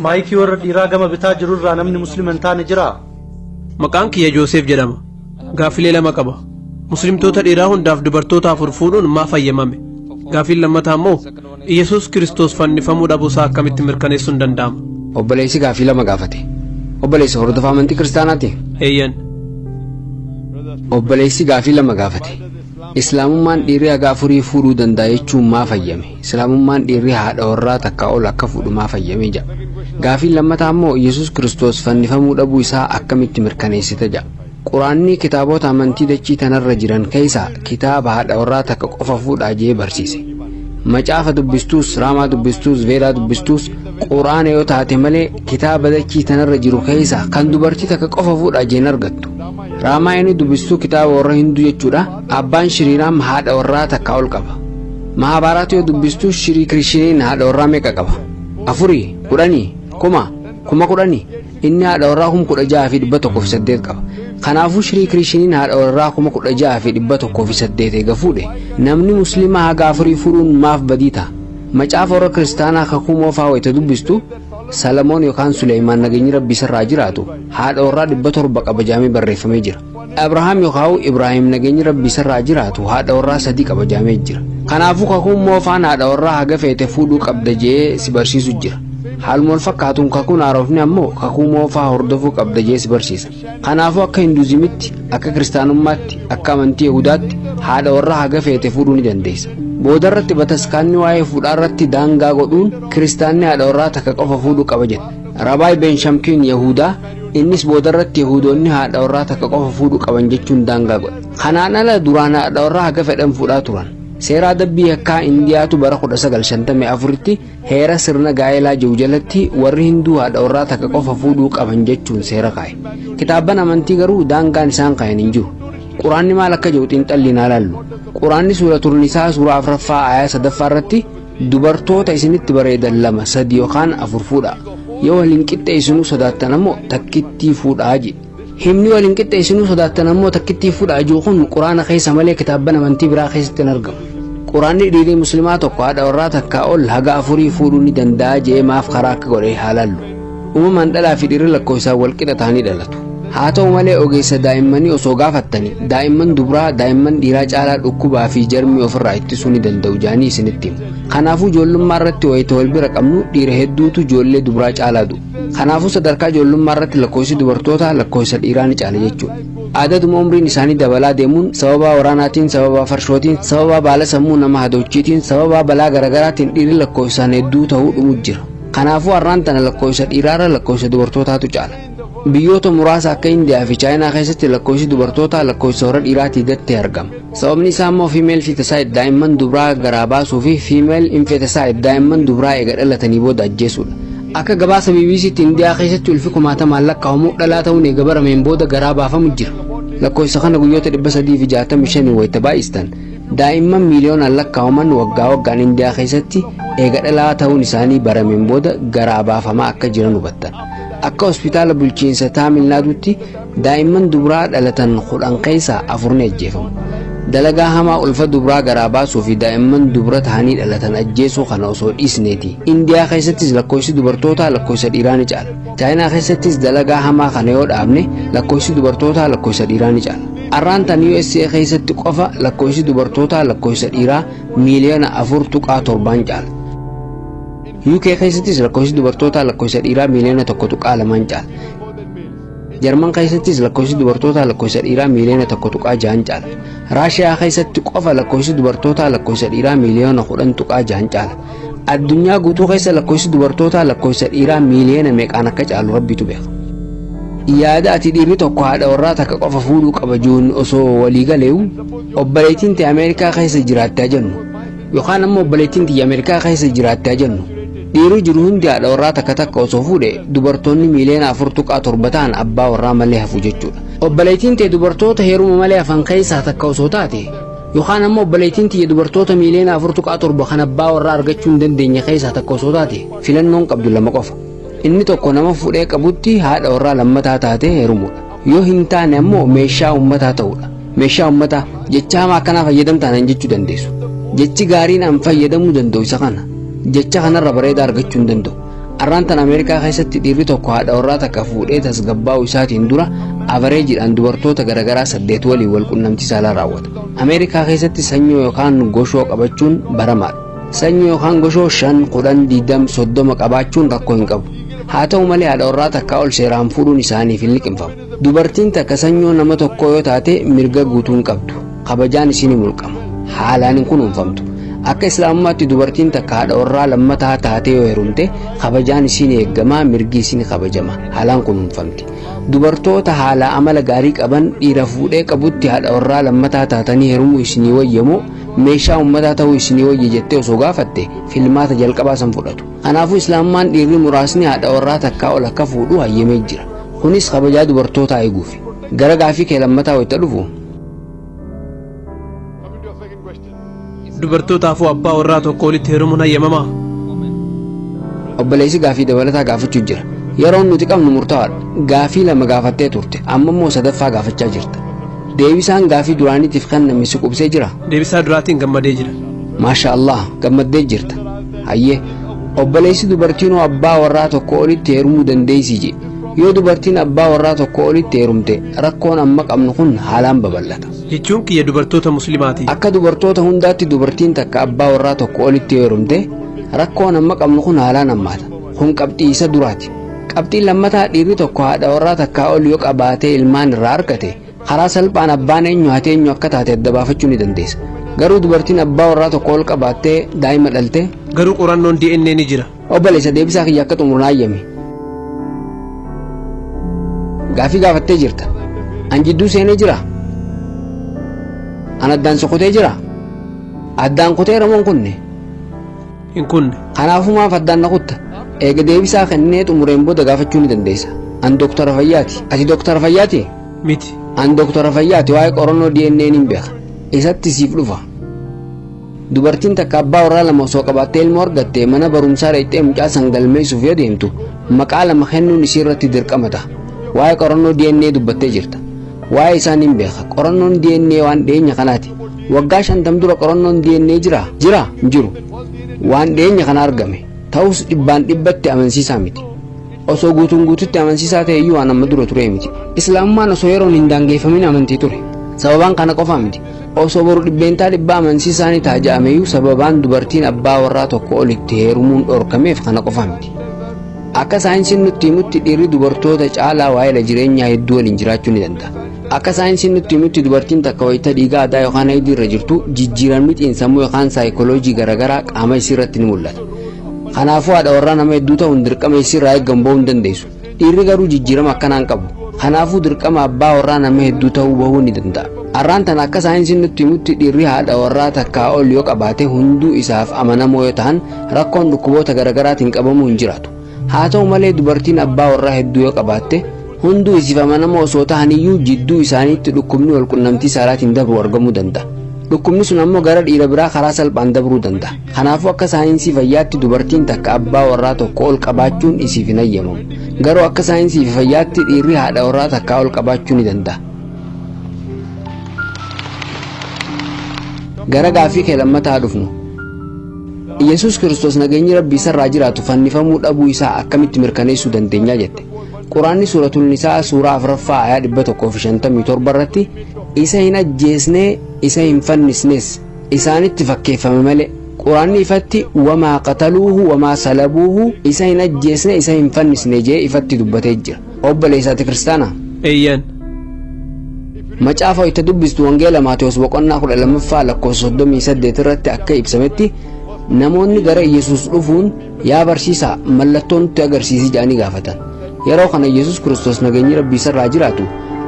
Maayikii warra dhiiraa gama bitaa jirurraa namni muslima hin taane jiraa? Maqaan kiyya Jooseef jedhama. Gaafilee lama qaba. Muslimtoota dhiiraa hundaaf dubartoota afur fuudhuun maaf hayyamame? Gaafiin lammataa immoo Iyyasuus Kiristoos fannifamuu dhabuusaa akkamitti mirkaneessuun danda'ama? Obboleessi gaafii lama gaafate. Obboleessi hordofaa amantii kiristaanaati. Eeyyan. Obboleessi gaafii lama gaafate. Islaamummaan dhiirri haga afurii fuudhuu danda'a jechuun maaf hayyame? Islaamummaan dhiirri haadha warraa takka ol akka fuudhu maaf hayyame jedha. Gaafiin lammataa immoo Yesuus Kiristoos fannifamuu dhabuu isaa akkamitti mirkaneessite jedha. Quraanni kitaabota amantii dachii tanarra jiran keessaa kitaaba haadha warraa takka qofa fuudhaa jee barsiise. Macaafa dubbistuus, Raamaa dubbistuus, Veedaa dubbistuus Quraana yoo taate malee kitaaba dachii tanarra jiru keessaa kan dubartii takka qofa fuudhaa jeen argattu. Raamaayini dubbistuu kitaaba warra Hinduu jechuudha. Abbaan Shiriiraam haadha warraa takka ol qaba. Mahabaaraat yoo dubbistuu Shirii Kirishiniin haadha warraa meeqa qaba? Afurii, 10, 1000, 10,000. Inni haadha warraa 16,108 qaba. Kanaafuu Shirii Kirishiniin haadha warraa 16,108 eega fuudhe namni musliimaa haga afurii fuudhuun maaf badii ta'a? Macaafa warra kiristaanaa kakuu moofaa wayita dubbistu Salamoon yookaan Suleymaan nageenyi rabbii isarraa jiraatu haadha warraa 700 qaba jaamee barreeffamee jira. Abrahaam yookaan Ibraahim nageenyi rabbii isarraa jiraatu haadha warraa sadii qaba jaamee jira. Kanaafuu kakuun moofaan haadha warraa haga feete fuudhuu qabda jee si barsiisu jira. Haaluma wal fakkaatuun kakuun haarofni ammoo kakuu moofaa hordofuu qabda jee si barsiisa. Kanaafuu akka Hinduuzimitti, akka Kiristaanummaatti, akka amantii Yihudaatti haadha warraa haga feete fuudhuu ni dandeessa. Boodarratti bataskaanni waa'ee fuudhaa irratti daangaa godhuun kiristaanni haadha warraa takka qofa fuudhuu qaba jedhe. Rabaay Beenshamkiin Yahudaa innis boodarratti Yahudoonni haadha warraa takka qofa fuudhuu qaban jechuun daangaa godhe. Kanaan ala duraan haadha warraa haga fedhan fuudhaa turan. Seera adabbii yakkaa Indiyaatu bara 1954tti heera sirna gaa'elaa jiru jalatti warri Hinduu haadha warraa takka qofa fuudhuu qaban jechuun seera kaa'e. Kitaabban amantii garuu daangaan isaan kaayan hin jiru. Quraanni maal akka jedhu xiinxalliin haa laallu. Quraanni suuratul Nisaa suuraa afraffaa aayaa sadaffaa irratti dubartoota isinitti bareedan lama sadi yookaan afur fuudhaa. Yoo waliin qixxeessinuu sodaattan ammoo takkittii fuudhaa jedhe. Himni waliin qixxeessinuu sodaattan ammoo takkittii fuudhaa jiru kun quraana keessa malee kitaabban amantii biraa keessatti hin argamu. Quraanni dhiirri musliimaa tokko haadha warraa takkaa ol haga afurii fuudhuu ni danda'a jedhee maaf karaa akka godhe haa laallu. Uumamaan dhalaa fi dhiirri lakkoofsaan wal qixa ta'anii dhalatu. Haa ta'u malee ogeessa daa'immanii osoo gaafattani daa'imman dubraa daa'imman dhiiraa caalaa dhukkubaa fi jarmii ofirraa ittisuu ni danda'u jedhanii isinitti himu. Kanaafuu ijoollummaa irratti wayita wal bira qabnu dhiira hedduutu ijoollee dubraa caalaa du'u. Kanaafuu sadarkaa ijoollummaa irratti lakkoofsi dubartootaa lakkoofsa dhiiraa ni caala jechuudha. Adaduma umriin isaanii dabalaa deemuun sababaa waraanaatiin, sababaa farshootiin, sababaa baala sammuu nama hadoochiitiin, sababaa balaa garaagaraatiin dhiirri lakkoofsaan hedduu ta'uu dhumu jira. Kanaafuu har'aan tana lakkoofsa dhiiraarra lakkoofsa dubartootaatu caala. Biyyoota muraasa akka Indiyaa fi Chaayinaa keessatti lakkoofsi dubartootaa lakkoofsa warra dhiiraatii gad ta'e argama. Sababni isaa immoo female feticide daa'imman dubraa garaa baasuu fi female infanticide daa'imman dubraa eega dhalatanii booda ajjeesuudha. Akka gabaasa BBCtti Indiyaa keessatti ulfi kumaatamaan lakkaa'amu dhalaa ta'uun eega barameen booda garaa baafamu jira. Lakkoofsa kana guyyoota 365 wayita baay'istan daa'imman miiliyoonaan lakkaa'aman waggaa waggaan Indiyaa keessatti eega dhalaa ta'uun isaanii barameen booda garaa baafamaa akka jiran hubattan. Akka hospitaala bulchiinsa Taamil Naaduutti daa'imman dubraa dhalatan 10 keessaa afur ni ajjeefamu. Dalagaa hamaa ulfa dubraa garaa baasuu fi daa'imman dubra ta'anii dhalatan ajjeesuu kana osoo dhiisneeti. Indiyaa keessattis lakkoofsi dubartootaa lakkoofsa dhiiraa ni caala. Chaayinaa keessattis dalagaa hamaa kana yoo dhaabne lakkoofsi dubartootaa lakkoofsa dhiiraa ni caala. Arraan tan USA keessatti qofa lakkoofsi dubartootaa lakkoofsa dhiiraa miiliyoona 4.7 caala. UK keessattis lakkoofsi dubartootaa lakkoofsa dhiiraa miiliyoona 1.2 caala. Jarman keessattis lakkoofsi dubartootaa lakkoofsa dhiiraa miiliyoona 1.6 caala. Raashiyaa keessatti qofa lakkoofsi dubartootaa lakkoofsa dhiiraa miiliyoona 10.6 caala. Addunyaa guutuu keessa lakkoofsi dubartootaa lakkoofsa dhiiraa miiliyoona meeqaan akka caalu rabbitu beeka. Yaada ati dhiirri tokko haadha warraa takka qofa fuudhuu qaba jiruun osoo walii galeewu obboleettiin ta'e Ameerikaa keessa jiraattee jennu yookaan ammoo obboleettiin tiyya Ameerikaa keessa jiraattee jennu dhiirri jiru hundi haadha warraa takka takka osoo fuudhe dubartoonni miiliyoona 4.7 ta'an abbaa warraa malee hafu jechuudha. Obboleettiin ta'e dubartoota heeruma malee hafan keessaa takka osoo taate yookaan ammoo obboleettiin tiyya dubartoota miiliyoona 4.7 kan abbaa warraa argachuu hin dandeenye keessaa takka osoo taate filannoon qabdu lama qofa. Inni tokko nama fuudhee qabutti haadha warraa lammataa taatee heerumuudha. Yoo hin taane ammoo meeshaa uummataa ta'uudha. Meeshaa uummataa jecha hamaa akkanaa fayyadamtaan an jechuu dandeessu. Jechi gaariin an fayyadamuu danda'u isa kana. Jecha kanarra bareedaa argachuu hin danda'u. Arraan tan Ameerikaa keessatti dhiirri tokko haadha warraa takka fuudhee tasgabbaa'uu isaatiin dura averageiidhaan dubartoota garaagaraa 8 waliin wal qunnamtii saalaa raawwata. Ameerikaa keessatti sanyoo yookaan goshoo qabachuun baramaadha. Sanyoo yookaan goshoo 5, 10, 20, 30 qabaachuun rakkoo hin qabu. Haa ta'u malee haadha warraa takkaa ol seeraan fuudhuun isaaniif hin liqimfamu. Dubartiin takka sanyoo nama tokkoo yoo taate mirga guutuu hin qabdu. Kabajaan isiin ni mulqama. Haalaan hin kunuunfamtu. Akka Islaamummaatti dubartiin takka haadha warraa lammataa taatee yoo heerumte kabajaan isiin eeggama, mirgi isiin kabajama, haalaan kunuunfamti. Dubartoota haala amala gaarii qaban dhiira fuudhee qabutti haadha warraa lammataa taatanii heerumuu isinii wayyamoo meeshaa uummataa ta'uu isinii wayya jettee osoo gaafatte filmaata jalqabaa san fudhatu. Kanaafuu Islaamummaan dhiirri muraasni haadha warraa takkaa ol akka fuudhu hayyamee jira. Kunis kabajaa dubartootaa eeguufi. Gara gaafii kee lammataa wayita dhufu. Dubartootaafuu abbaa warraa tokko olitti heerumuun hayyamamaa? Obboleessi gaafii dabalataa gaafachuu jira. Yeroon nuti qabnu murtaa'aadha. Gaafii lama gaafattee turte. Amma immoo sadaffaa gaafachaa jirta. Deebisaan gaafii duraaniitiif kenname si qubsee jira. Deebisaa duraatiin gammadee jira. Maasha Allah, gammaddee jirta. Hayyee, obboleessi dubartiinoo abbaa warraa tokko olitti heerumuu dandeessi je. Yoo dubartiin abbaa warraa tokko olitti heerumte rakkoon amma qabnu kun haalaan babal'ata. Jechuun kiyya dubartoota musliimaati. Akka dubartoota hundaatti dubartiin takka abbaa warraa tokko olitti heerumte rakkoon amma qabnu kun haalaan hammaata. Kun qabxii isa duraati. Qabxiin lammataa dhiirri tokko haadha warraa takkaa ol yoo qabaatee ilmaan irraa argate karaa salphaan abbaan eenyu haati eenyu akka taate adda baafachuu ni dandeessa. Garuu dubartiin abbaa warraa tokko ol qabaattee daa'ima dhalte. Garuu qorannoon DNA ni jira. Obboleessa, deebisaa kiyya akka xumuru naa hayyami. Gaafii gaafattee jirta. An jidduu seenee jira. An addaan sokotee jira. Addaan kutee ramoon kunne. Hin kunne. Kanaafuu maaf addaan na kutta? Eega deebisaa kennee xumureen booda gaafachuu ni dandeessa. An doktora fayyaati. Ati doktora fayyaati? Miti. An doktora fayyaati, waa'ee qorannoo DNA nin beeka. Isatti siif dhufa. Dubartiin takka abbaa warraa lama osoo qabaattee ilmoo argatte mana barumsaa dhaqxee mucaa san galmeessuuf yoo deemtu maqaa lama kennuun isii irratti dirqama ta'a. Waa'ee qorannoo DNA dubbattee jirta. Waa'ee isaa nin beeka. Qorannoon DNA waan dhiyeenya kanaati. Waggaa 50 dura qorannoon DNA jira? Jira? Hin jiru. Waan dhiyeenya kana argame. Ta'us dhibbaan dhibbatti amansiisaa miti. Osoo guutuun guututti amansiisaa ta'e iyyuu waan amma dura ture miti. Islaamummaan osoo yeroon hin daangeffamin amantii ture. Sababaan kana qofaa miti. Osoo boru 100% amansiisaa ni ta'a jedhameyyuu sababaan dubartiin abbaa warraa tokko olitti heerumuun dhorkameef kana qofaa miti. Akka saayinsiin nutti himutti dhiirri dubartoota caalaa waa'ee jireenyaa hedduu waliin jiraachuu ni danda'a. Akka saayinsiin nutti himutti dubartiin takka wayita dhiigaa aadaa yookaan haydii irra jirtu jijjiiramni xiinsammuu yookaan saayikooloojii garaagaraa qaama isii irratti ni mul'ata. Kanaafuu haadha warraa nama hedduu ta'uun dirqama isii irraa eeggamu bahuu hin dandeessu. Dhiirri garuu jijjiirama akkanaan qabu. Kanaafuu dirqama abbaa warraa nama hedduu ta'uu bahuu ni danda'a. Arraan tana akka saayinsiin nutti himutti dhiirri haadha warraa takkaa ol yoo qabaate hunduu isaaf amanamoo yoo ta'an rakkoon dhukkuboota garaagaraatiin qabamuu hin jiraatu. Haa ta'u malee dubartiin abbaa warraa hedduu yoo qabaatte hunduu isiif amanamoo osoo ta'aniyyuu jidduu isaaniitti dhukkubni wal qunnamtii saalaatiin dabru argamuu danda'a. Dhukkubni sun ammoo gara dhiira biraa karaa salphaan dabruu danda'a. Kanaafuu akka saayinsii fayyaatti dubartiin takka abbaa warraa tokko ol qabaachuun isiif hin hayyamamu. Garuu akka saayinsii fi fayyaatti dhiirri haadha warraa takkaa ol qabaachuu ni danda'a. Gara gaafii kee lammataa dhufnu. Yesuus Kiristoos nageenyi Rabbii isarraa jiraatu fannifamuu dhabuu isaa akkamitti mirkaneessuu dandeenya jette. Quraanni suuratul Nisaa suuraa 4ffaa ayaa 157 irratti isa hin ajjeesne isa hin fannisnes isaanitti fakkeeffame malee. Quraanni ifatti wamaa qataluuhu wamaa salabuuhu isa hin ajjeesne isa hin fannisne jee ifatti dubbatee jira. Obboleessaati kiristaanaa? Eeyyaan. Macaafa itti dubbistu Wangeela Maatewos boqonnaa 12ffaa lakkoofsa 38 irratti akka ibsametti namoonni gara Yesuus dhufuun yaa barsiisaa mallattoo nutti agarsiisi jedhanii gaafatan. Yeroo kana Yesuus Kiristoos nageenyi Rabbii isarraa jiraatu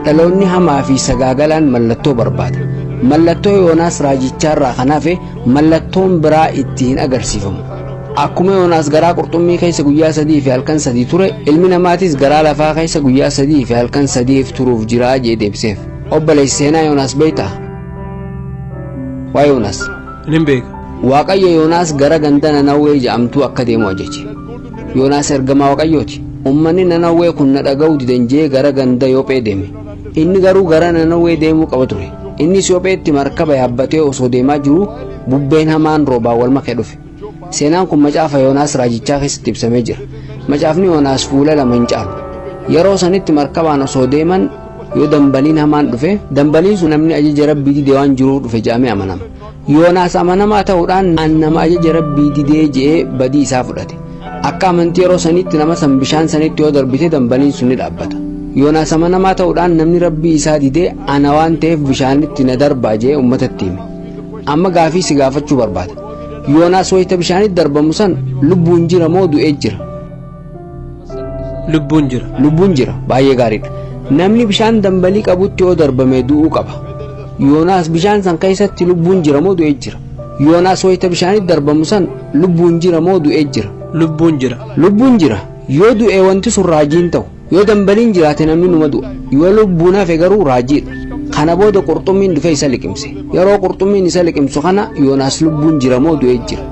dhaloonni hamaa fi sagaagalaan mallattoo barbaada. Mallattoo Yoonaas raajichaarraa kan hafe mallattoon biraa itti hin agarsiifamu. Akkuma Yoonaas garaa qurxummii keessa guyyaa 3 fi halkan 3 ture, ilmi namaatis garaa lafaa keessa guyyaa 3 fi halkan 3 turuuf jira jee deebiseef. Obboleessi, seenaa Yoonaas beektaa? Waa Yoonaas. Nin beeka. Waaqayyo Yoonaas gara ganda Nanawwee jedhamtuu akka deemu ajaje. Yoonaas ergamaa Waaqayyooti. Uummanni Nanawwee kun na dhaga'uu didan jee gara ganda Yophee deeme. Inni garuu gara Nanawwee deemuu qaba ture. Innis Yopheetti markaba yaabbatee osoo deemaa jiru bubbeen hamaan roobaan wal makee dhufe. Seenaan kun macaafa Yoonaas raajichaa keessatti ibsamee jira. Macaafni Yoonaas fuula 2 hin caalu. Yeroo sanitti markabaan osoo deeman yoo dambaliin hamaan dhufe, dambaliin sun namni ajaja Rabbii dide waan jiruuf dhufe jedhamee amanama. Yoonaas amanamaa ta'uudhaan nama ajaja Rabbii didee je'ee badii isaa fudhate. Akka amantii yeroo sanitti nama san bishaan sanitti yoo darbite dambaliin sun ni dhaabbata. Yoonaas amanamaa ta'uudhaan namni Rabbii isaa didee ana waan ta'eef bishaanitti na darbaa je'ee uummatatti hime. Amma gaafii si gaafachuu barbaada. Yoonaas wayita bishaanitti darbamu san lubbuun jira moo du'ee jira? Lubbuun jira. Lubbuun jira. Baay'ee gaariidha. Namni bishaan dambalii qabutti yoo darbame du'uu qaba. Yoonaas bishaan san keessatti lubbuun jira moo du'ee jira? Yoonaas wayita bishaanitti darbamu san lubbuun jira moo du'ee jira? Lubbuun jira. Lubbuun jira. Yoo du'e wanti sun raajiin ta'u. Yoo dambaliin jiraate namni numa du'a. Yoo lubbuun hafe garuu raajiidha. Kana booda qurxummiin dhufe isa liqimse. Yeroo qurxummiin isa liqimsu kana Yoonaas lubbuun jira moo du'ee jira?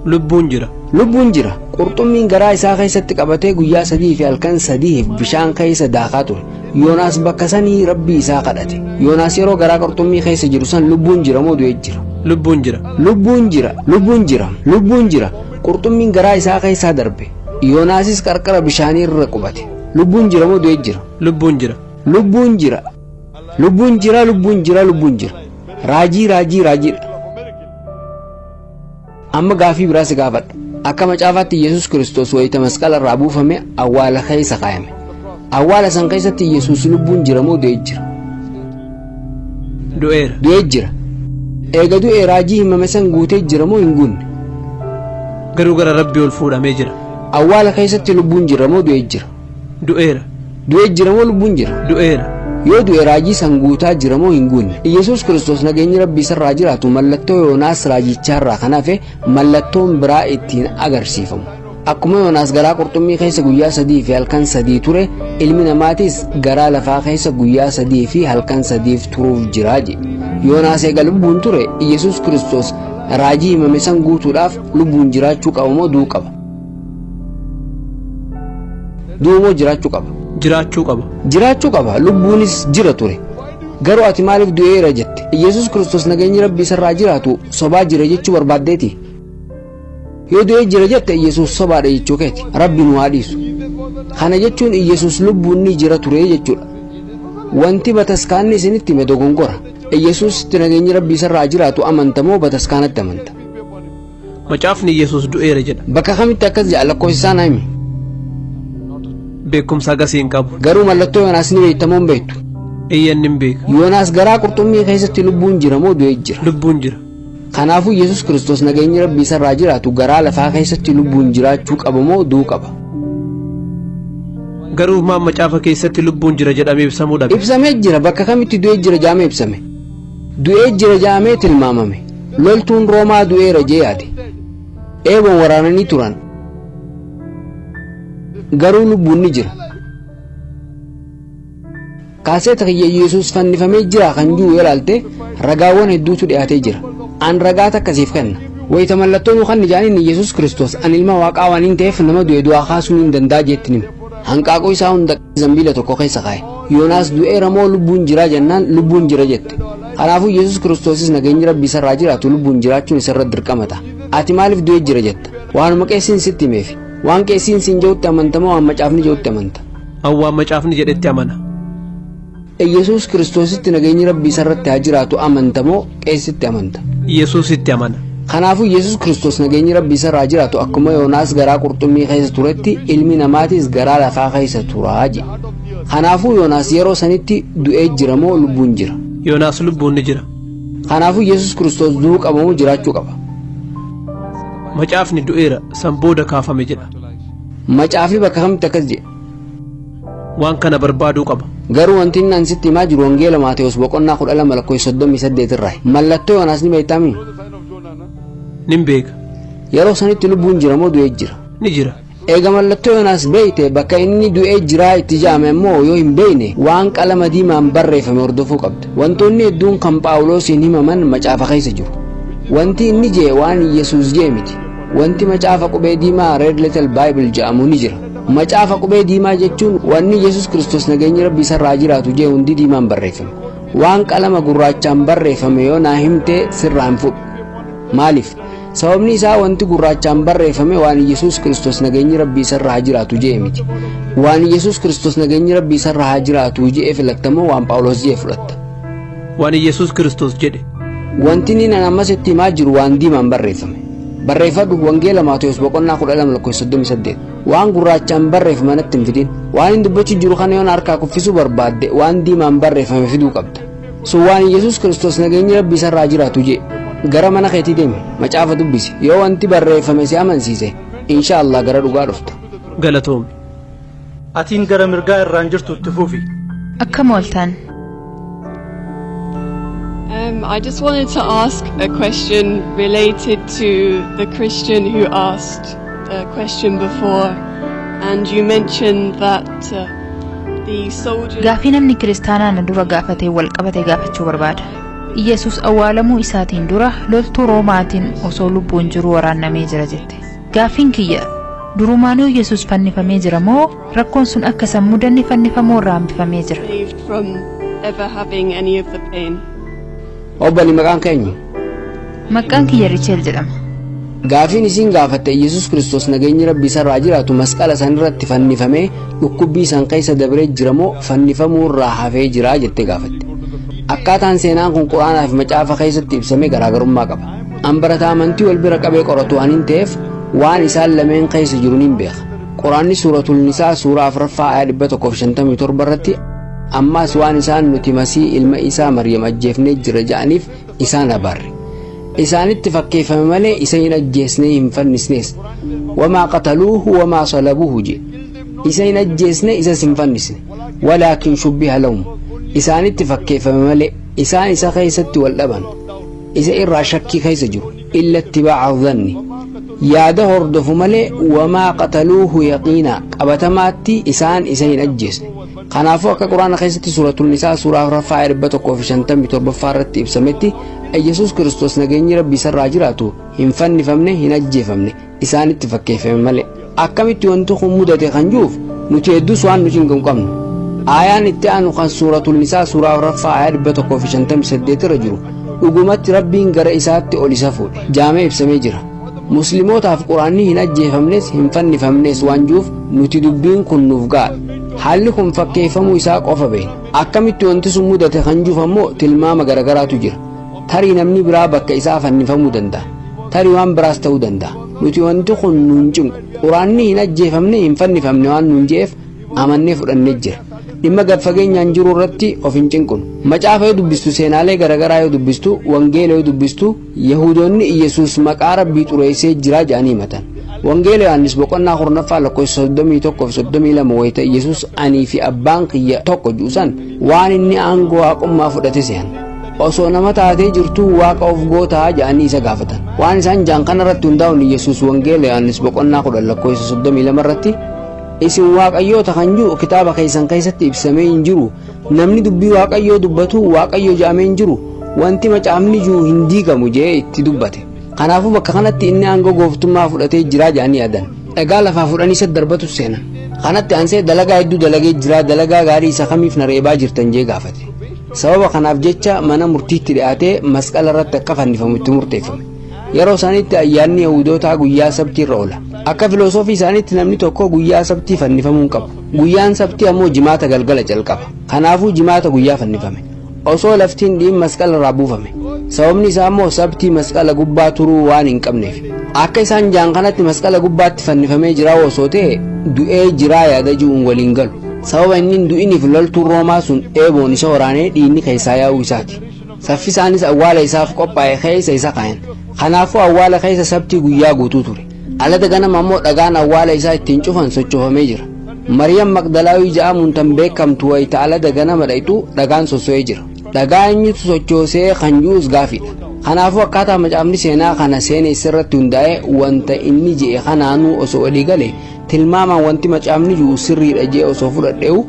Lubbuun jira. Lubbuun jira. Qurxummiin garaa isaa keessatti qabatee guyyaa 3 fi halkan 3 bishaan keessa daakaa ture. Yoonaas bakka sanii Rabbii isaa kadhate. Yoonaas yeroo garaa qurxummii keessa jiru san lubbuun jira moo du'ee jira? Lubbuun jira. Lubbuun jira. Lubbuun jira. Lubbuun jira. Qurxummiin garaa isaa keessaa darbe. Yoonaasis qarqara bishaanii irra qubate. Lubbuun jira moo du'ee jira? Lubbuun jira. Lubbuun jira. Lubbuun jira. Lubbuun jira. Lubbuun jira. Raajii raajii raajiidha. Amma gaafii biraa si gaafadha. Akka macaafaatti Yesuus Kiristoos wayita masqala irraa buufame awwaala keessa kaayame. Awwaala san keessatti Yesuus lubbuun jira moo du'ee jira? Du'eera. Du'ee jira. Eega du'e raajii himame san guutee jira moo hin guunne? Garuu gara Rabbii ol fuudhamee jira. Awwaala keessatti lubbuun jira moo du'ee jira? Du'eera. Du'ee jira moo lubbuun jira? Du'eera. Yoo du'e raajii san guutaa jira moo hin guunne? Yesuus Kiristoos nageenyi Rabbii isarraa jiraatu mallattoo Yoonaas raajichaarraa kan hafe mallattoon biraa ittiin agarsiifamu. Akkuma Yoonaas garaa qurxummii keessa guyyaa 3 fi halkan 3 ture, ilmi namaatis garaa lafaa keessa guyyaa 3 fi halkan 3 turuuf jira jedhe. Yoonaas eega lubbuun ture, Yesuus Kiristoos raajii himame san guutuudhaaf lubbuun jiraachuu qaba moo du'uu qaba? Du'uu moo jiraachuu qaba? Jiraachuu qaba. Jiraachuu qaba. Lubbuunis jira ture. Garuu ati maaliif du'eera jette? Yesuus Kiristoos nageenyi Rabbii isarraa jiraatu sobaa jira jechuu barbaaddeeti? Yoo du'ee jira jette Yesuus sobaadha jechuu keeti. Rabbi nu haa dhiisu. Kana jechuun Yesuus lubbuun ni jira ture jechuudha. Wanti bataskaanni isinitti hime dogongora. Yesuusitti nageenyi Rabbii isarraa jiraatu amanta moo bataskaanatti amanta? Macaafni Yesuus du'eera jedha. Bakka kamitti akkas jedha lakkoofsa isaa naa himi. Beekumsa agasii hin qabu. Garuu mallattoo Yoonaas ni beekta moo hin beektu? Eeyyan nin beeka. Yoonaas garaa qurxummii keessatti lubbuun jira moo du'ee jira? Lubbuun jira. Kanaafuu Yesuus Kiristoos nageenyi Rabbii isarraa jiraatu garaa lafaa keessatti lubbuun jiraachuu qaba moo du'uu qaba? Garuu maan macaafa keessatti lubbuun jira jedhamee ibsamuu dhabe? Ibsamee jira. Bakka kamitti du'ee jira jedhamee ibsame? Du'ee jira jedhamee tilmaamame. Loltuun Roomaa du'eera jee yaade. Eeboon waraananii turan. Garuu lubbuun ni jira. Kaaseeta kiyya Yesuus fannifamee jira kan jiru yoo ilaalte ragaawwan hedduutu dhiyaatee jira. An ragaa takka siif kenna. Wayita mallattoo nu kan jaaniin Yesuus Kiristoos an ilma waaqaa waan hin ta'eef nama du'e du'aa kaasuun hin danda'a jeetti nime. Hanqaaquu isaa hunda zambiila tokko keessa kaa'e. Yoonaas du'eera moo lubbuun jira jennaan lubbuun jira jette. Kanaafuu Yesuus Kiristoosis nageenyi Rabbii isarraa jiraatu lubbuun jiraachuun isarra dirqama ta'a. Ati maaliif du'ee jira jetta? Waanuma qeessiin sitti himeefi. Waan qeessiin siin jedhutti amanta moo waan macaafni jedhutti amanta? An waan macaafni jedhetti amana. Yesuus Kiristoositti nageenyi Rabbii isarratti haa jiraatu amanta moo qeessitti amanta? Yesuusitti amana. Kanaafuu Yesuus Kiristoos nageenyi Rabbii isarraa jiraatu akkuma Yoonaas garaa qurxummii keessa turetti ilmi namaatis garaa lafaa keessa turaa jedhe. Kanaafuu Yoonaas yeroo sanitti du'ee jira moo lubbuun jira? Yoonaas lubbuun ni jira. Kanaafuu Yesuus Kiristoos du'uu qaba moo jiraachuu qaba? Macaafni du'eera san booda kaafame jedha. Macaafni bakka kamitti akkas jedhe? Waan kana barbaaduu qaba. Garuu wanti inni an sitti himaa jiru Wangeela Maatewos boqonnaa 12 lakkoofsa 38 irraa. Mallattoo Yoonaas ni beektaami? Nin beeka. Yeroo sanitti lubbuun jira moo du'ee jira? Ni jira. Eega mallattoo Yoonaas beekte bakka inni du'ee jiraa itti jaame ammoo yoo hin beekne waan qalama diimaan barreeffame hordofuu qabda. Wantoonni hedduun kan Phaawulosiin himaman macaafa keessa jiru. Wanti inni jee waan Yesuus jee miti. Wanti macaafa qubee diimaa Red Letter Bible jedhamu ni jira. Macaafa qubee diimaa jechuun wanni Yesuus Kiristoos nageenyi Rabbii isarraa jiraatu jee hundi diimaan barreeffame. Waan qalama gurraachaan barreeffame yoo naa himte sirraa hin fudhu. Maaliif? Sababni isaa wanti gurraachaan barreeffame waan Yesuus Kiristoos nageenyi Rabbii isarra haa jiraatu je'e miti. Waan Yesuus Kiristoos nageenyi Rabbii isarra haa jiraatu je'e filattamoo waan Phaawulos je'e fudhatta? Waan Yesuus Kiristoos jedhe. Wanti inni nan ammas itti himaa jiru waan diimaan barreeffame. Barreeffadhu, Wangeela Maatewos boqonnaa 12 lakkoofsa 38. Waan gurraachaan barreeffame natti hin fidin. Waan hin dubbachuu jiru kana yoon harkaa kuffisuu barbaadde waan diimaan barreeffame fiduu qabda. Sun waan Yesuus Kiristoos nageenyi Rabbii isarraa jiraatu je'e. Gara mana keetii deemi, macaafa dubbisi. Yoo wanti barreeffame si amansiise, insha Allah gara dhugaa dhufta. Galatoomi. Atiin gara mirgaa irraan jirtu itti fufi. Akkam ooltan? I just wanted to ask a question related to the Christian who asked the question before, and you mentioned that the soldiers. Gaafii namni kiristaanaa na dura gaafatee wal qabate gaafachuu barbaada. Iyyasuus awwaalamuu isaatiin dura loltuu Roomaatiin osoo lubbuun jiruu waraannamee jira jette. Gaafiin kiyya, durumaanuu Yesuus fannifamee jira moo rakkoon sun akka isa mudanne fannifamuu irraa hambifamee jira? Saved from ever having any of the pain. Obbali, maqaan keenyu? Maqaan kiyya Richeel jedhama. Gaafiin isiin gaafatte Yesuus Kiristoos nageenyi Rabbii isarraa jiraatu masqala san irratti fannifamee dhukkubbii san keessa dabree jira moo fannifamuu irraa hafee jira jettee gaafatte. Akkaataan seenaan kun Quraanaa fi macaafa keessatti ibsame garaagarummaa qaba. An barataa amantii wal bira qabee qoratu waan hin ta'eef waan isaan lameen keessa jiru nin beeka. Quraanni Suuratul Nisaa suuraa 4ffaa ayaa 157 irratti, "Ammaas waan isaan nuti Masii ilma isaa Maryam ajjeefnee jira ja'aniif isaan abaarre. Isaanitti fakkeeffame malee isa hin ajjeesnee hin fannisnees. وما قتلوه وما صلبوه" je. Isa hin ajjeesne, isas hin fannisne. ولكن شبه لهم. Isaanitti fakkeeffame malee isaan isa keessatti wal dhaban. Isa irraa shakkii keessa jiru. إلا اتباع الظن. Yaada hordofu malee وما قتلوه يقينا. Qabatamaatti isaan isa hin ajjeesne. Kanaafuu akka Quraana keessatti Suuratul Nisaa suuraa 4ffaa 157ffaa irratti ibsametti, Yesuus Kiristoos nageenyi Rabbii isarraa jiraatu hin fannifamne, hin ajjeefamne, isaanitti fakkeeffame malee. Akkamitti wanti kun mudate kan jiruuf nuti hedduus waan nuti hin qabnu. Aayaan itti aanu kan Suuratul Nisaa suuraa 4ffaa ayaa 158 irra jiru, dhugumatti Rabbiin gara isaatti ol isa fuudhe jaamee ibsamee jira. Muslimootaaf Quraanni hin ajjeefamnes hin fannifamnes waan jiruuf nuti dubbiin kun nuuf ga'a. Haalli kun fakkeeffamuu isaa qofa beekna. Akkamitti wanti sun mudate kan jiruuf ammoo tilmaama garagaraatu jira. Tarii namni biraa bakka isaa fannifamuu danda'a. Tarii waan biraas ta'uu danda'a. Nuti wanti kun nuun cinqu. Quraanni hin ajjeefamne, hin fannifamne waan nuun je'eef amannee fudhannee jira. Dhimma gad fageenyaan jiru irratti of hin cinqunu. Macaafa yoo dubbistu, seenaalee garaagaraa yoo dubbistu, wangeela yoo dubbistu, Yahudoonni Iyesuus maqaa Rabbii xureessee jira jedhanii himatan. Wangeela Yohaannis boqonnaa 10ffaa lakkoofsa 31 fi 32, wayita Iyesuus "Anii fi abbaan kiyya tokko" jedhu waan inni aangoo waaqummaa fudhate se'an. Osoo nama taatee jirtuu waaqa of gootaa jedhanii isa gaafatan. Waan isaan jaan kana irratti hundaa'uun Iyesuus Wangeela Yohaannis boqonnaa 10 lakkoofsa 32 irratti, "Isin waaqayyoota kan jiru kitaaba keessan keessatti ibsamee hin jiru, namni dubbii waaqayyoo dubbatu waaqayyo jedhamee hin jiru, wanti macaafni jiru hin diigamu" jee itti dubbate. Kanaafuu bakka kanatti inni aangoo gooftummaa fudhatee jira jedhanii yaadan. Dhagaa lafaa fudhanii isa darbatu seenan. Kanatti aansee dalagaa hedduu dalagee jira, dalagaa gaarii isa kamiif na reebaa jirtan jee gaafate. Sababa kanaaf jecha mana murtiitti dhiyaatee masqala irratti akka fannifamu itti murteeffame. Yeroo isaaniitti ayyaanni Yahudootaa guyyaa sabtii irra oola. Akka filosoofii isaaniitti namni tokko guyyaa sabtii fannifamuu hin qabu. Guyyaan sabtii ammoo Jimaata galgala jalqaba. Kanaafuu Jimaata guyyaa fannifame. Osoo laftiin dhiin masqala irraa buufame. Sababni isaa immoo sabtii masqala gubbaa turuu waan hin qabneef. Akka isaan jaan kanatti masqala gubbaatti fannifamee jira osoo ta'e, du'ee jiraa yaada ji'uun waliin galu. Sababa inni hin du'iniif loltuun Roomaa sun eeboon isa waraanee dhiigni keessaa yaa'uu isaati. Saffisaanis awwaala isaaf qophaa'e keessa isa kaayan. Kanaafuu awwaala keessa sabtii guyyaa guutuu ture. Alada ganama ammoo dhagaan awwaala isaa ittiin cufan sochoofamee jira. Mariyam Maqdalaawii ja'amuun tan beekamtu wayita alada ganama dhayxu dhagaan sosso'ee jira. Dhagaa eenyutu sochoosee kan ji'us gaafiidha. Kanaafuu akkaataa macaafni seenaa kana seenessa irratti hundaa'ee wanta inni je'e kanaanuu osoo walii gale, tilmaamaan wanti macaafni ji'u sirriidha jee osoo fudhadheewu,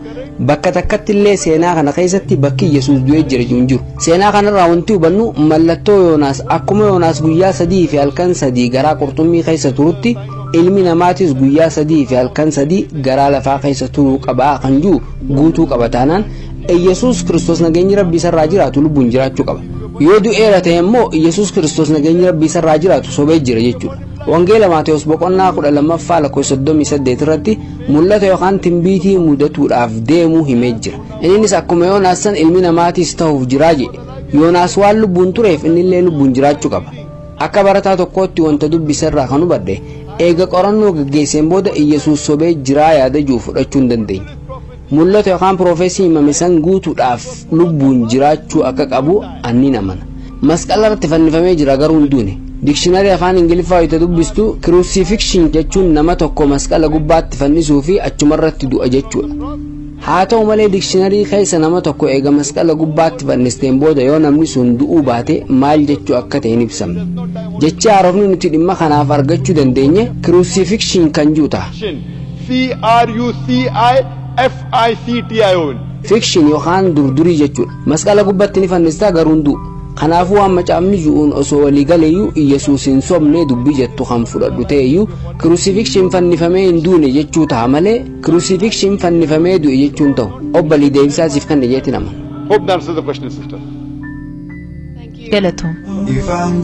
bakka takkatti illee seenaa kana keessatti bakki Yesuus du'ee jira jiru hin jiru. Seenaa kanarraa wanti hubannu mallattoo Yoonaas, akkuma Yoonaas guyyaa 3 fi halkan 3 garaa qurxummii keessa turutti, ilmi namaatis guyyaa 3 fi halkan 3 garaa lafaa keessa turuu qabaa kan jiru guutuu qaba taanaan, Yesuus Kiristoos nageenyi Rabbii isarraa jiraatu lubbuun jiraachuu qaba. Yoo du'eera ta'e immoo Iyyasuus Kiristoos, nageenyi Rabbii isarraa jiraatu, sobee jira jechuudha. Wangeela Maatewos boqonnaa 12ffaa lakkoofsa 38 irratti mul'ata yookaan timbiitii mudatuudhaaf deemuu himee jira. Innis akkuma Yoonaas san ilmi namaatiis ta'uuf jiraa jedhe. Yoonaas waan lubbuun tureef innillee lubbuun jiraachuu qaba. Akka barataa tokkootti wanta dubbisa irraa kan hubadhe, eega qorannoo gaggeesseen booda, Iyyasuus sobee jiraa yaada jiru fudhachuu hin dandeenye. Mul'ata yookaan prophecy himame san guutuudhaaf lubbuun jiraachuu akka qabu annin amana. Masqala irratti fannifamee jira, garuu hin duune. Dictionary afaan Ingiliffaa wayita dubbistu, crucifixion jechuun nama tokko masqala gubbaatti fannisuu fi achumarratti du'a jechuudha. Haa ta'u malee, dictionary keessa nama tokko eega masqala gubbaatti fannisteen booda yoo namni sun du'uu baate maal jechuu akka ta'e hin ibsamne. Jechi haarofni nuti dhimma kanaaf argachuu dandeenye crucifiction kan jiru ta'a. C R U C I F I C T I O N. Fiction yookaan durdurii jechuudha. Masqala gubbatti ni fannistaa, garuu hin du'u. Kanaafuu waan macaafni ju'uun osoo walii galeeyyuu, Iyyasuus hin sobne dubbii jettu kan fudhadhu ta'eyyuu, crucifixion fannifamee hin duune jechuu ta'a malee crucifixion fannifamee du'e jechuun ta'u. Obbalii, deebisaa siif kan jeetti nama. Hope that answers the question, sister. Galatoom. Ifaan.